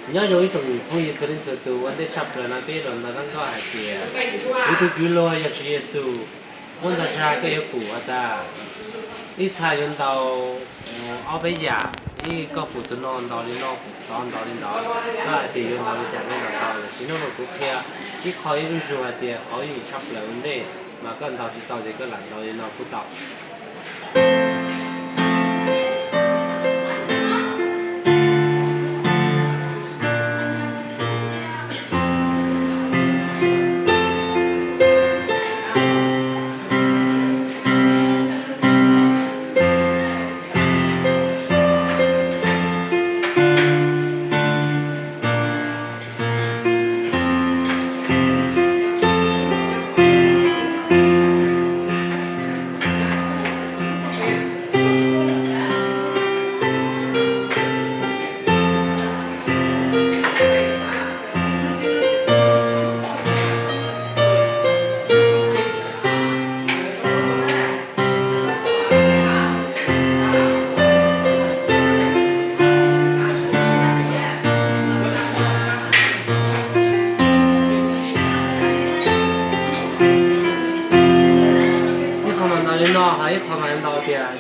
Nyob zoo ib tsoom phooj ywg txhua leej txhua tus, ua ntej tshaj plaws no peb los ntawm koj hais tias kuv tus kwv luag yog Tswv Yexus, muab ntau zag koj yuav pum has tas ib txha yuav ntau ob peb yam, ib koj pum tus no ntau li no, pum tod ntau li ntawd, koj hais tias yuav ntau li cas koj ntau tau. Tam sim no mas kuv qhia ib qho ib zuj zus hais tias qhov ib yam tshaj plaws ua ntej, mas koj ntau tsis tau ces koj lam ntau li no kuj tau. Ib qho mas ntau li no, ho ib qho mas ntau tias.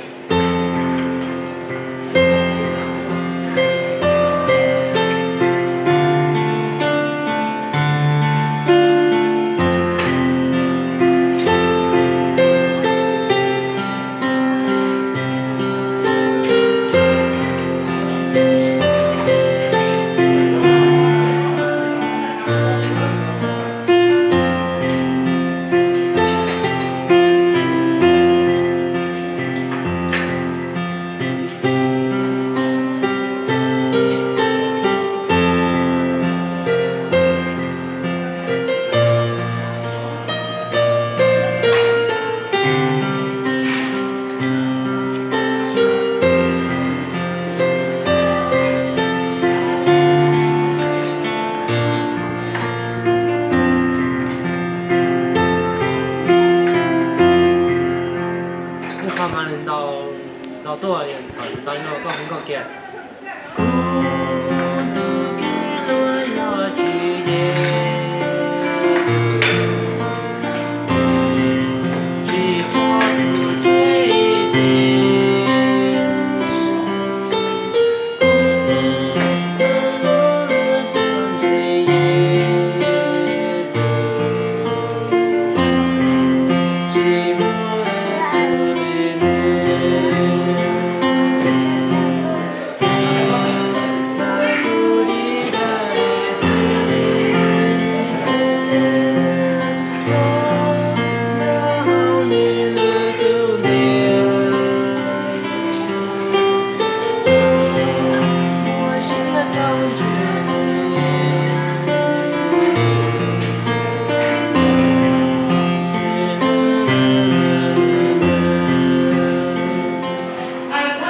Ib qho mas nws ntaus, ntaus tuaj, ntaus no koj hu nkauj kiag. Kuv tus kwv luag yog Tswv Yexus, tsis pom kuv txij txi.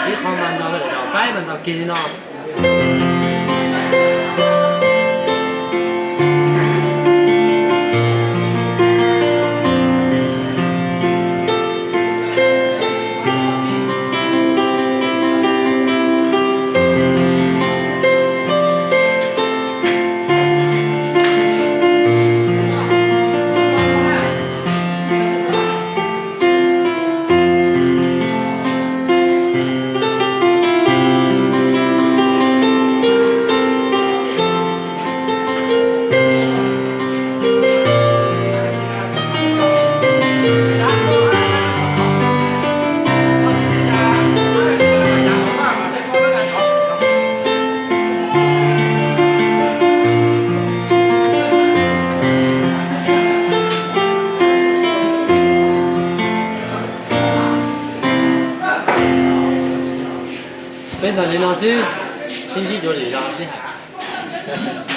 Ib qho mas ntaus lawm, faib mas ntaus kiag li no. Peb ntaus li no xwb, sib ntsib dua lwm zaus sib hais.